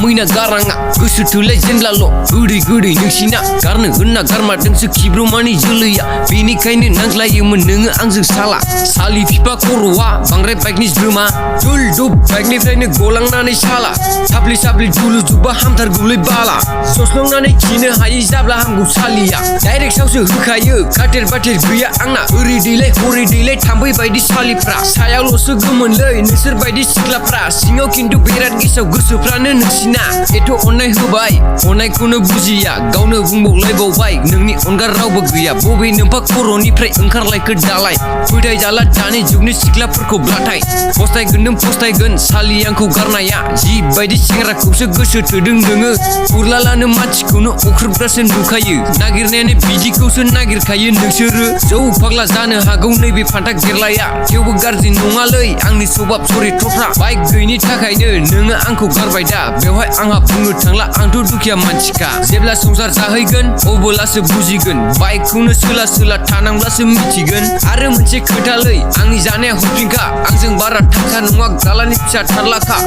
मैना गाराङा गोसो थोलाय जेनलाल' गोदै गोदै नोंसिना गारनो होनना गारमादोंसो खिब्रमानि जोलैया बेनिखायनो नांज्लायोमोन नोङो आंजों साला सालि फिफा खर'आ बांद्राय बाइकनि ज्रोमा दुल दुब बाइकनिफ्रायनो गलांनानै साला साफ्लि साफ्लि दुलुजोबबा हामथारगौलै बाला सस्लंनानै खिनो हायै जाब्ला हामगौ सालिया डाइरेक्टआवसो होखायो खाथेर बाथेर गैया आंना ओरै दैलाय हरै दैलाय थाम्फै बायदि सालिफ्रा सायावल'सो गोमोनलै नोंसोर बायदि सिख्लाफ्रा सिङाव खिन्थु बिराद गेसाव गोसोफ्रानो नोंसिना एथ' अननाय होबाय अननायखौनो बुजिया गावनो बुंबावलायबावबाय नोंनि अनगा रावबो गैया बबे नोम्फा खर'निफ्राय ओंखारलायखो दालाय फोथाय जाला दानि जुगनि सिख्लाफोरखौ ब्लाथाय फस्थायगोन नों फस्थायगोन सालि आंखौ गारनाया जि बायदि सेंग्राखौसो गोसो थोदों नोङो उरलालानो मानसिखौनो अख्रुबग्रासो नुखायो नागिरनायानो बिदिखौसो नागिरखायो नोंसोरो जौ फाग्ला जानो हागौ नैबे फान्था गेरलाया थेवबो गाज्रि नङालै आंनि सबाब सरित्रफ्रा बाइक गैयिनि थाखायनो नोङो आंखौ गारबाय दा बेवहाय आंहा बुंनो थांला आंथ' दुखिया मानसिखा जेब्ला संसार जाहैगोन अब्लासो बुजिगोन बाइकखौनो सोला सोला थानांब्लासो मिथिगोन आरो मोनसे खोथालै आंनि जानाया हरफिनखा आंजों बारा थाखा नङा गालानि फिसा थारलाखा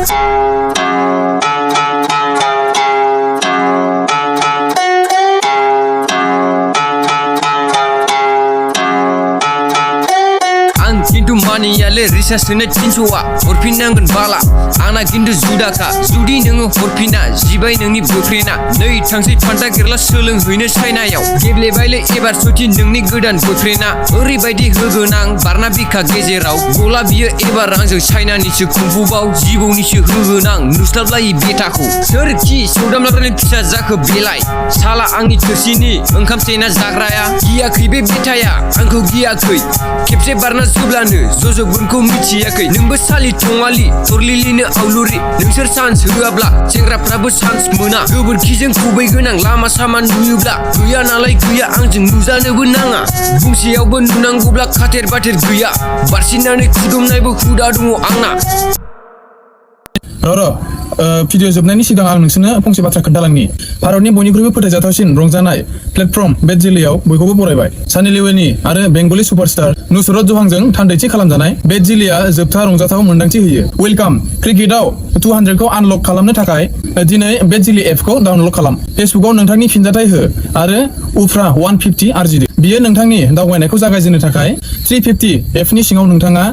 किन्तु मानियाले रिसार्च होनाय 300आ हरफिननांगोन बाला आंना किन्तु जुदाखा जुदि नोङो हरफिना जिबाय नोंनि बयफ्रेन्डआ नै थांसै फान्था गेरला सोलोंहैनो चाइनायाव गेब्लेबायलै एबार सथि नोंनि गोदान बयफ्रेन्डआ ओरैबायदि होगोन आं बारना बिखा गेजेराव गला बियो एबार आंजों चाइनानिसो खुंफुबाव जिबौनिसो होगोन आं नुस्लाबलायि बेटाखौ सोरखि सौदामलाग्रानि फिसा जाखो बेलाय साला आंनि थोरसिनि ओंखाम सेना जाग्राया गियाखै बे बेटाया आंखौ गियाखै खेबसे बारना जोब्लानो जजोबगोनखौ मिथियाखै नोंबो सालि थङालि थरलिलिनो आवलुरि नोंसोर चान्स होआब्ला सेंग्राफ्राबो चान्स मोना गोबोरखिजों खुबैगोन आं लामा सामा नुयोब्ला गैया नालाय गैया आंजों नुजानोबो नाङा बुंसेयावबो नुनांगौब्ला खाथेर बाथेर गैया बारसिननानै खुदुमनायबो हुदा दङ आंना भिडिअ जोबनायनि सिगां आं नोंसोरनो फंसे बाथ्रा खोन्थालांनि भारतनि बयनिख्रुइबो फोथायजाथावसिन रंजानाय प्लेटफर्म बेट जिलियाव बयखौबो बरायबाय सानी लिय'नी आरो बेंगली सुपारस्टार नुसरत जहांजों थान्दैथि खालामजानाय बेट जिलिया जोबथा रंजाथाव मोन्दांथि होयो वेलकाम क्रिकेटआव 200खौ आनलक खालामनो थाखाय दिनै बेट जिलि एपखौ डाउनलड खालाम फेसबुकआव नोंथांनि फिनजाथाय हो आरो उफ्रा 150 आरजिदो बियो नोंथांनि दावबायनायखौ जागायजेननो थाखाय 350 एपनि सिङाव नोंथाङा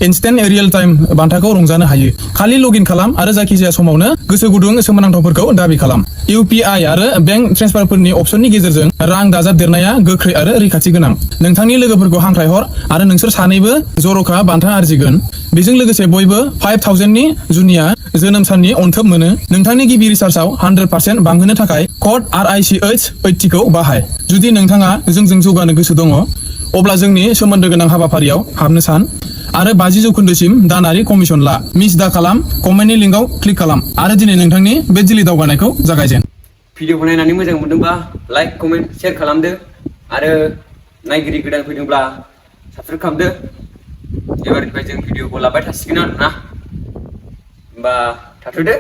इनस्टेन्ट रियेल टाइम बान्थाखौ रंजानो हायो खालि लगइन खालाम आरो जायखिजाया समावनो गोसो गुदुं सोमोनांथावफोरखौ दाबि खालाम इउपिआई आरो बेंक ट्रेन्सफारफोरनि अपसननि गेजेरजों रां दाजाबदेरनाया गोख्रै आरो रैखाथि गोनां नोंथांनि लोगोफोरखौ हांख्रायहर आरो नोंसोर सानैबो जर'खा बान्था आरजिगोन बेजों लोगोसे बयबो 5000नि जुनिया जोनोम साननि अनथोब मोनो नोंथांनि गिबि रिसार्चआव 100% बांहोनो थाखाय कड RICH80 खौ बाहाय जुदि नोंथाङा जोंजों जौगानो गोसो दङ अब्ला जोंनि सोमोन्दो गोनां हाबाफारियाव हाबनो सान आरो 50% दानारि कमिसन ला मिस दा खालाम कमेन्टनि लिंकआव क्लिक खालाम आरो दिनै नोंथांनि बेट जिलि दावगानायखौ जागायजेन भिडिअखौ नायनानै मोजां मोनदोंबा लाइक कमेन्ट शेयार खालामदो आरो नायगिरि गोदान फैदोंब्ला साबस्क्राइब खालामदो एबारनिफ्राय जों भिडिअखौ लाबाय थासिगोन आरोना होमबा थाथ'दो